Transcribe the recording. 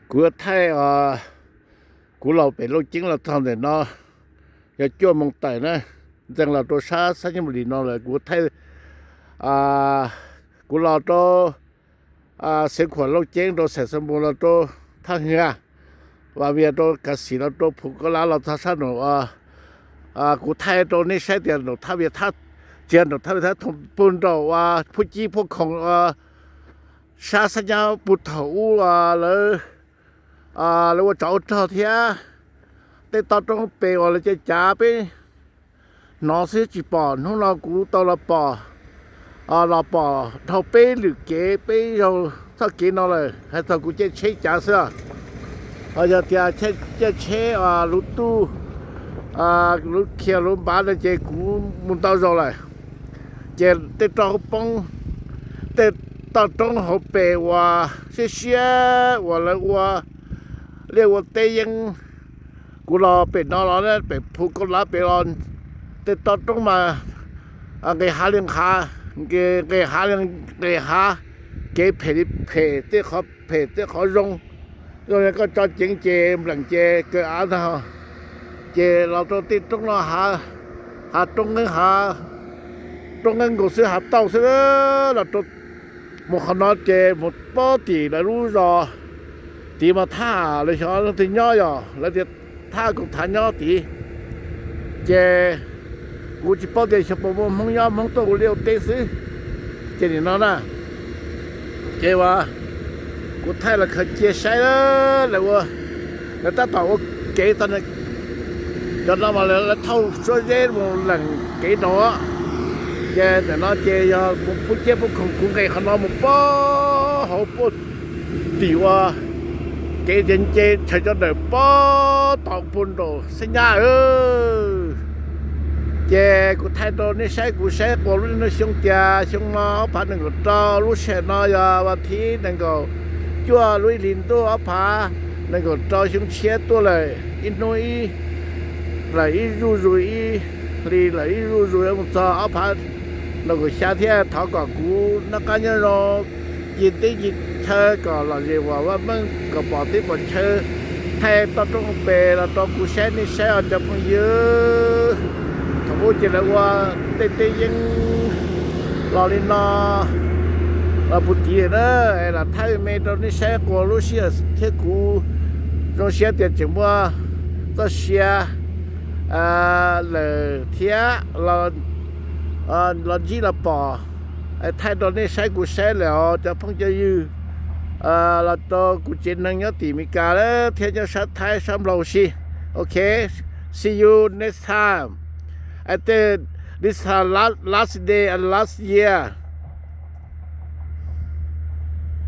Kuv thaij, kuv los pem Looj Ceeb los txog ntawm no yog cuaj moos tawm na, ntxees los rau sab Xab Nyab Lis no lawm. Kuv thaij, kuv los rau Xeev Khuam, Looj Ceeb, rau Xais Xab Npum, los rau Thaj Hwv, Vas Vias, rau Kav Xim, los rau Phu Kab Lab, los txog sab nraum, kuv thaij rau nej saib tias nraum Thaj Vias Thab, tsis yog nraum Thaj Vias Thab, pug nraum Phub Cib Phub Khoom, sab Xab Nyab Pus thaum ub lawv, lawv ua tsov ua rog thiab. Tej toj roob pem uas lawv cav cav peb hnov xwb tsis pom, hnub no kuv tau los pom, los pom dhau peb lwm kev peb zaug txoj kev no lawm. Hais txog kuv caij tsheb cav xwb, yog tias caij tsheb lub tuj, lub khiav lub npav no ces kuv mus ntau zaus lawm. Ces tej roob poob, tej toj roob hauv pes uas siab siab uas lawv ua liaj ua teb yeeb, kuv los pem no los pem Phu Kab Lab pem los, tej toj roob mas nqes hav li hav, nqes hav li nqes hav, kev phem li phem, tej qhov phem tej qhov zoo. Zoo li koj tso ceev ces npleem ces kaw av ntag. Ces los rau tej roob no, hav roob nqeeb, hav roob nqeeb nkaus xwb, hav tauj xwb. Los rau mus qhov no ces mus pob tim lawv lub zos tid mas thaj, lawv xyov leej twg nyob, yog lawv tias thaj Koom Thav nyob tid. Ces kuv tsis paub tias xyov puas muaj Hmoob nyob, Hmoob tuaj ua liaj ua teb xwb. Ces nim no na, ces uas kuv thaij los khaws cia saib lawv ua, lawv tab tom ua kev tau, cov no mas lawv thauj suab zeb mus lees kev rau. Ces ntawm no ces yog mus Phub Cib Phub Khoom, kuv nqes qhov no mus pob hauv puag tim ua kev tias nce chaw cov ntawm pob tau puag nraum Xeeb Nyab. Ces kuv thaij rau nej saib, kuv saib qua lub niaj hnub xyoo tias xyoo no ob phav nees nkaum rau, lub sij hawm no yog vas thib nees nkaum cuaj lub ib hlis ntuj ob phav nees nkaum rau xyoo tshiab tuaj lawm ib hnub ib, lawm ib zuj zus ib hlis, lawm ib zuj zus mus txog ob phav nees nkaum xya thiab. Thov kom kuv noj qab nyob zoo, ci teb ci chaw kom lom zem, vam vaj meej, kom pom teb pom chaw. Thaij toj roob pem los rau kuv saib nej saib os cov phooj ywg. Thaum ub ces lawv ua tej teb yeeb los li no los puag tid na, es los thaij me rau nej saib qua lub sij hawm thiab kuv zoo siab tias tseem muaj txoj sia lawm thiab los ntsib los pom, thaij rau nej saib kuv saib lawm os cov phooj cov ywg, los rau kuv tsev neeg nyob tim Meskas thiab nyob sab Thaib sab Nplog huv si. Ok, see you next time. I think this is last, last day and last year.